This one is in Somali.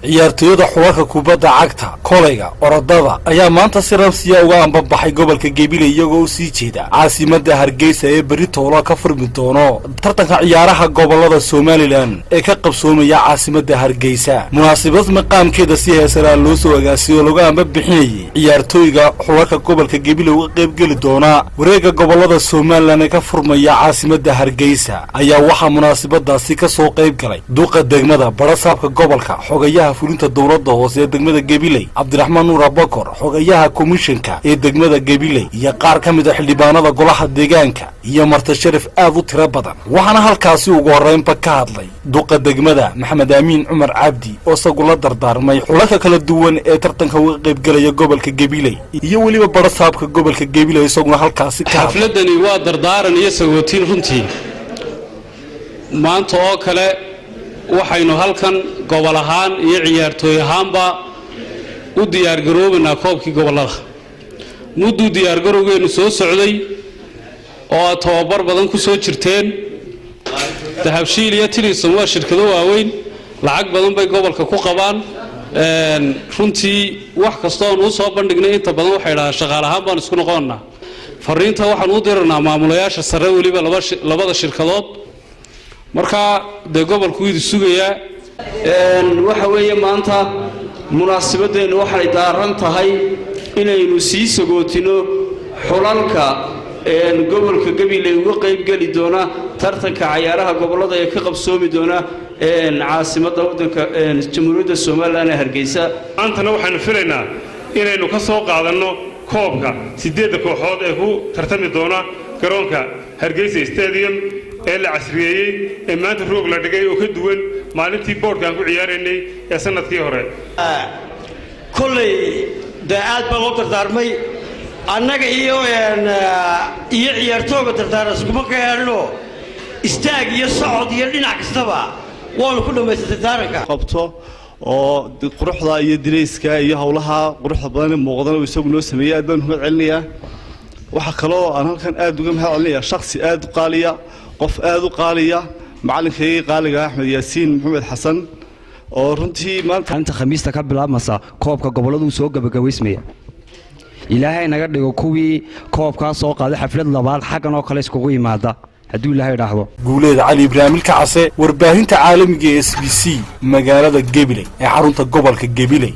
Ciyaartooyada xulalka kubadda cagta, kolayga, orodada ayaa maanta si rasmiya uga ambabaxay gobolka Gabiley, iyagoo u sii jeeda caasimadda Hargeysa ee berri toolo ka furmi doono tartanka ciyaaraha gobolada Somaliland ee ka qabsoomaya caasimadda Hargeysa. Munaasabad maqaamkeeda si heesaraa loo soo agaasiyo lagu ambabixinayay ciyaartooyga xulalka gobolka Gabiley uga qaybgeli doona wareegga gobolada Somaliland ee ka furmaya caasimadda Hargeysa ayaa waxaa munaasabadaasi ka soo qayb galay duqa degmada, barasaabka gobolka, xogayaha fulinta dowladda hoose ee degmada Gabiley, Cabdiraxmaan Nuur Abakor, xogayaha komishanka ee degmada Gabiley, iyo qaar ka mid a xildhibaanada golaha deegaanka iyo marti sharaf aad u tiro badan. Waxaana halkaasi ugu horreynba ka hadlay duqa degmada, Maxamed Aamiin Cumar Cabdi, oo isagu la dardaarmay xulalka kala duwan ee tartanka uga qaybgelaya gobolka Gabiley, iyo weliba barasaabka gobolka Gabiley, isaguna halkaasi ka hadlay. Xafladani waa dardaaran iyo sagootin. Runtii maanta oo kale waxaynu halkan gobol ahaan iyo ciyaartooy ahaanba u diyaargaroobaynaa koobkii gobollada. Mudduu diyaargarowgeennu soo socday oo aad tababar badan ku soo jirteen. Dahabshiil iyo Telesom waa shirkado waaweyn, lacag badan bay gobolka ku qabaan. Runtii wax kastoo aan uu soo bandhignay, inta badan waxay dhahaan shaqaale ahaan baan isku noqonnaa. Fariinta waxaan u diranaa maamulayaasha sare, weliba labada shirkadood. Markaa dee gobolku idi sugayaa. Waxa weeye, maanta munaasabadeennu waxay daaran tahay inaynu sii sagootino xulalka gobolka Gabiley uga qaybgeli doona tartanka cayaaraha gobollada ee ka qabsoomi doona caasimadda waddanka Jamhuuriyadda Somaliland ee Hargeysa. Maantana waxaanu filaynaa inaynu ka soo qaadanno koobka siddeedda kooxood ee ku tartami doona garoonka Hargeysa Stadium ee la casriyeeyey, ee maanta roog la dhigay, oo ka duwan maalintii boodhka aan ku ciyaaraynay ee sannadkii hore. Kolley dee aad baa loo dardaarmay. Annaga iyo ciyaartooga dardaaran iskuma keenno. Istaag iyo socod iyo dhinac kastaba waanu ku dhammaystay dardaaranka. Qabto oo quruxda iyo dirayska iyo howlaha quruxda badan ee muuqdana uu isagu noo sameeyey, aad baan mahad celinayaa. Waxaa kaloo aan halkan aad uga mahad celinayaa shaksi aad u qaaliya, qof aad u qaaliya, macalinkaygii qaaliga, Axmed Yaasiin Maxamed Xasan, oo runtii maanta Maalinta Khamiista ka bilaabmasa koobka gobolladuu soo gabagabaysmaya. Ilaahay naga dhigo kuwii koobkaa soo qaaday. Xaflad labaad xaggan oo kale iskugu yimaada hadduu Ilaahay idhaahdo. Guuleeda Cali Ibraahim Kacase, warbaahinta caalamiga ee SBC, magaalada Gabiley ee xarunta gobolka Gabiley.